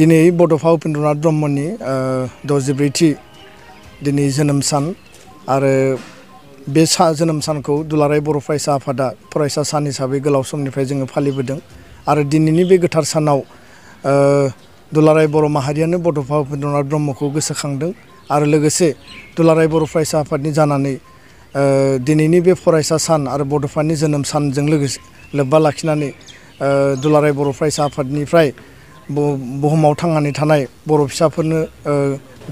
दिनै बड'फा उपेन्द्रनाथ ब्रह्मनि 64थि दिनै जोनोम सान आरो बे जोनोम सानखौ दुलाराय बर' फरायसा आफादा फरायसा सान हिसाबै गोलाव समनिफ्राय जोङो फालिबोदों आरो दिनैनि बे गोथार सानाव दुलाराय बर' माहारियानो बड'फा उपेन्द्रनाथ ब्रह्मखौ गोसोखांदों आरो लोगोसे दुलाराय बर' फरायसा आफादनि जानानै दिनैनि बे फरायसा सान आरो बड'फानि जोनोम सानजों लोगोसे लोब्बा लाखिनानै दुलाराय बर' फरायसा आफादनिफ्राय बुहुमाव थांनानै थानाय बर' फिसाफोरनो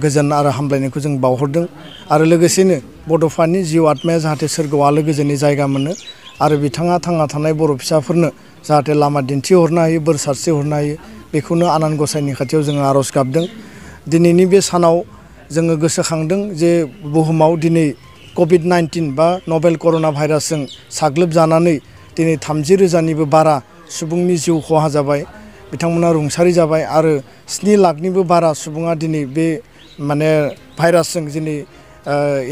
गोजोन आरो हामलायनायखौ जों बावहरदों आरो लोगोसेनो बड'फानि जिउ आत्माया जाहाथे सोरगोआव आलो गोजोननि जायगा मोनो आरो बिथाङा थांना थानाय बर' फिसाफोरनो जाहाथे लामा दिन्थिहरनो हायो बोर सारस्रिहरनो हायो बेखौनो आनान गसाइनि खाथियाव जोङो आर'ज गाबदों। दिनैनि बे सानाव जोङो गोसोखांदों जे बुहुमाव दिनै कभिड-19 बा नभेल कर'ना भाइरासजों साग्लोबजानानै दिनै 30,000निबो बारा सुबुंनि जिउ खहा जाबाय, बिथांमोना रुंसारि जाबाय आरो 7 लाखनिबो बारा सुबुङा दिनै बे भाइरासजों दिनै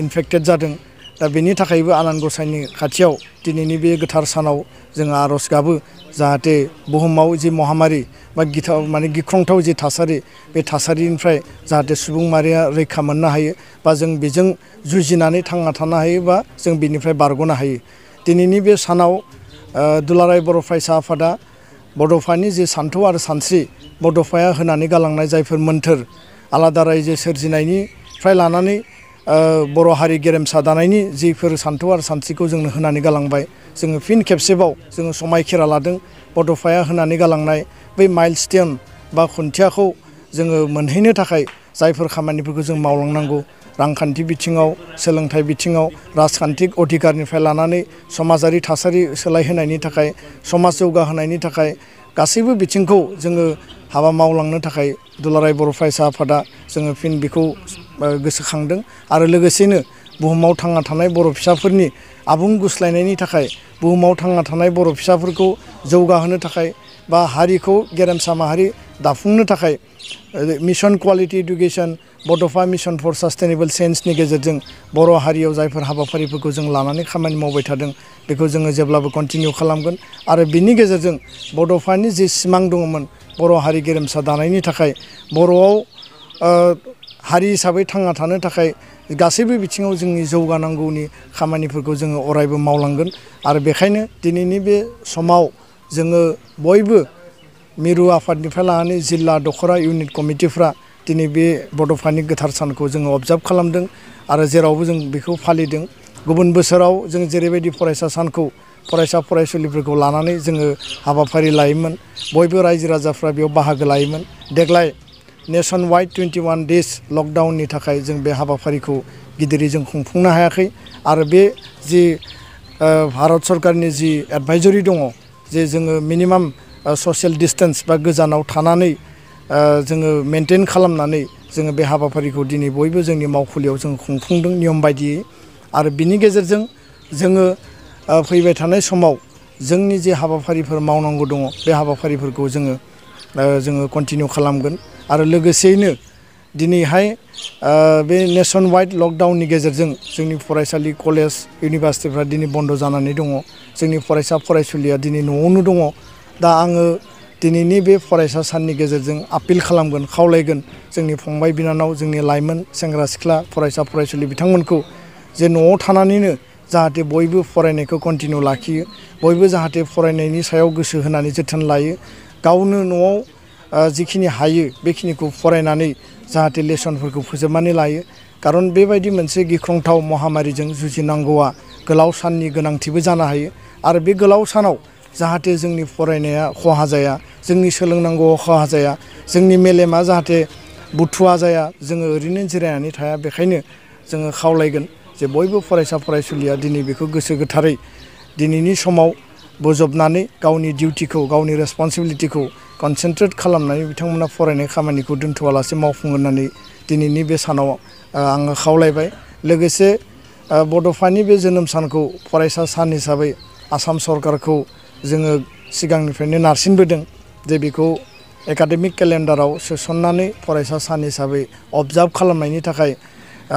इनफेक्टेड जादों। दा बेनि थाखायबो आनान गसाइनि खाथियाव दिनैनि बे गोथार सानाव जोङो आर'ज गाबो जाहाथे बुहुमाव जि महामारि बा गिख्रंथाव जि थासारि बे थासारिनिफ्राय जाहाथे सुबुं माहारिया रैखा मोननो हायो बा जों बेजों जुजिनानै थांना थानो हायो बा जों बेनिफ्राय बारग'नो हायो। दिनैनि बे सानाव दुलाराय बर' फरायसा आफादा बड'फानि जे सान्थौ आरो सानस्रि बड'फाया होनानै गालांनाय जायफोर मोन्थोर आलादा रायजो सोरजिनायनिफ्राय लानानै बर' हारि गेरेमसा दानायनि जिफोर सान्थौ आरो सानस्रिखौ जोंनो होनानै गालांबाय जोङो फिन खेबसेबाव जोङो समायखेरा लादों बड'फाया होनानै गालांनाय बै माइलस्टोन बा खुन्थियाखौ जोङो मोनहैनो थाखाय जायफोर खामानिफोरखौ जों मावलांनांगौ रांखान्थि बिथिङाव सोलोंथाइ बिथिङाव राजखान्थिक अधिकारनिफ्राय लानानै समाजारि थासारि सोलायहोनायनि थाखाय समाज जौगाहोनायनि थाखाय गासैबो बिथिंखौ जोङो हाबा मावलांनो थाखाय दुलाराय बर' फरायसा आफादा जोङो फिन बेखौ गोसोखांदों आरो लोगोसेनो बुहुमाव थांना थानाय बर' फिसाफोरनि आबुं गुस्लायनायनि थाखाय बुहुमाव थांना थानाय बर' फिसाफोरखौ जौगाहोनो थाखाय बा हारिखौ गेरेमसा माहारि दाफुंनो थाखाय मिशन क्वालिटी इडुकेशन बड'फा मिशन फर सास्टेनेबल चेन्जनि गेजेरजों बर' हारियाव जायफोर हाबाफारिफोरखौ जों लानानै खामानि मावबाय थादों बेखौ जोङो जेब्लाबो कन्टिनिउ खालामगोन आरो बिनि गेजेरजों बड'फानि जि सिमां दङमोन बर' हारि गेरेमसा दानायनि थाखाय बर'आव हारि हिसाबै थांना थानो थाखाय गासैबो बिथिङाव जोंनि जौगानांगौनि खामानिफोरखौ जोङो अरायबो मावलांगोन आरो बेखायनो दिनैनि बे समाव जोङो बयबो मिरु आफादनिफ्राय लानानै जिल्ला दख'रा इउनिट कमिटिफ्रा दिनै बे बड'फानि गोथार सानखौ जोङो अबजार्भ खालामदों आरो जेरावबो जों बेखौ फालिदों। गुबुन बोसोराव जों जेरैबायदि फरायसा सानखौ फरायसा फरायसुलिफोरखौ लानानै जोङो हाबाफारि लायोमोन बयबो रायजो राजाफ्रा बेयाव बाहागो लायोमोन। देग्लाय नेसन वाइड 21 डेज लकडाउननि थाखाय जों बे हाबाफारिखौ गिदिरै जों खुंफुंनो हायाखै आरो बे जि भारत सरकारनि जि एडभाइजरि दङ जे जोङो मिनिमाम ससियेल डिस्टेन्स बा गोजानाव थानानै जोङो मेनटेन खालामनानै जोङो बे हाबाफारिखौ दिनै बयबो जोंनि मावखुलियाव जों खुंफुंदों नियम बायदियै आरो बिनि गेजेरजों जोङो फैबाय थानाय समाव जोंनि जे हाबाफारिफोर मावनांगौ दङ बे हाबाफारिफोरखौ जोङो कन्टिनिउ खालामगोन आरो लोगोसेयैनो दिनैहाय बे नेसन वाइड लकडाउननि गेजेरजों जोंनि फरायसालि कलेज इउनिभारसिटिफ्रा दिनै बन्द' जानानै दङ जोंनि फरायसा फरायसुलिया दिनै न'आवनो दङ। दा आङो दिनैनि बे फरायसा साननि गेजेरजों आपिल खालामगोन खावलायगोन जोंनि फंबाय बिनानाव जोंनि लाइमोन सेंग्रा सिख्ला फरायसा फरायसुलि बिथांमोनखौ जे न'आव थानानैनो जाहाथे बयबो फरायनायखौ कन्टिनिउ लाखियो बयबो जाहाथे फरायनायनि सायाव गोसो होनानै जोथोन लायो गावनो न'आव जिखिनि हायो बेखिनिखौ फरायनानै जाहाथे लेसनफोरखौ फोजोबनानै लायो खारन बेबायदि मोनसे गिख्रंथाव महामारिजों जुजिनांगौआ गोलाव साननि गोनांथिबो जानो हायो आरो बे गोलाव सानाव जाहाथे जोंनि फरायनाया खहा जाया जोंनि सोलोंनांगौआ खहा जाया जोंनि मेलेमा जाहाथे बुथुवा जाया जोङो ओरैनो जिरायनानै थाया बेखायनो जोङो खावलायगोन जे बयबो फरायसा फरायसुलिया दिनै बेखौ गोसो गोथारै दिनैनि समाव बोजबनानै गावनि डिउटिखौ गावनि रेसपन्सिबिलिटिखौ कनसेन्ट्रेट खालामनानै बिथांमोना फरायनाय खामानिखौ दोनथ'आलासे मावफुं होननानै दिनैनि बे सानाव आङो खावलायबाय। लोगोसे बड'फानि बे जोनोम सानखौ फरायसा सान हिसाबै आसाम सरकारखौ जोङो सिगांनिफ्रायनो नारसिनबोदों जे बेखौ एकाडेमिक केलेन्डाराव सोसननानै फरायसा सान हिसाबै अबजार्भ खालामनायनि थाखाय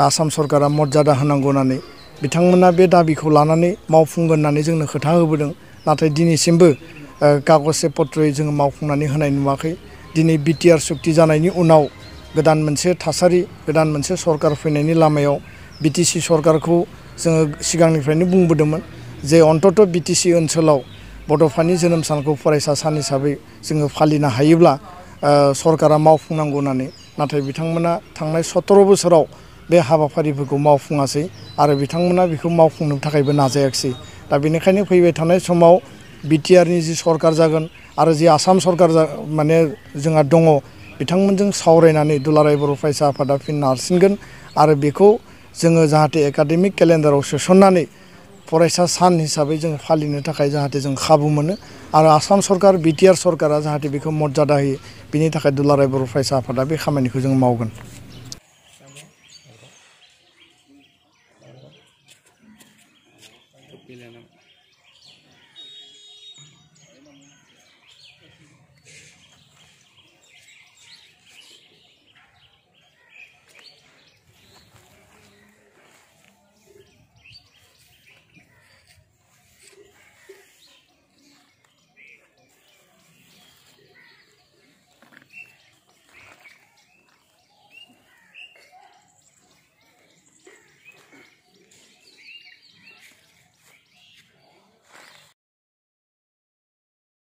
आसाम सरकारा मर्यादा होनांगौ होननानै बिथांमोना बे दाबिखौ लानानै मावफुंगोन होननानै जोंनो खोथा होबोदों नाथाय दिनैसिमबो कागज पत्रयै जोङो मावफुंनानै होनाय नुवाखै दिनै बिटिआर सुक्ति जानायनि उनाव गोदान मोनसे थासारि गोदान मोनसे सरकार फैनायनि लामायाव बिटिसि सरकारखौ जोङो सिगांनिफ्रायनो बुंबोदोंमोन जे अन्तत बिटिसि ओनसोलाव बड'फानि जोनोम सानखौ फरायसा सान हिसाबै जोङो फालिनो हायोब्ला सरकारा मावफुंनांगौ होननानै नाथाय बिथांमोना थांनाय 17 बोसोराव बे हाबाफारिफोरखौ मावफुङासै आरो बिथांमोना बेखौ मावफुंनो थाखायबो नाजायाखिसै दा बेनिखायनो फैबाय थानाय समाव बिटिआरनि जि सरकार जागोन आरो जि आसाम सरकार माने जोंहा दङ बिथांमोनजों सावरायनानै दुलाराय बर' फरायसा आफादा फिन नारसिनगोन आरो बेखौ जोङो जाहाथे एकाडेमिक केलेन्डाराव सोसननानै फरायसा सान हिसाबै जों फालिनो थाखाय जाहाथे जों खाबु मोनो आरो आसाम सरकार बिटिआर सरकारा जाहाथे बेखौ मर्यादा होयो बिनि थाखाय दुलाराय बर' फरायसा आफादा बे खामानिखौ जों मावगोन।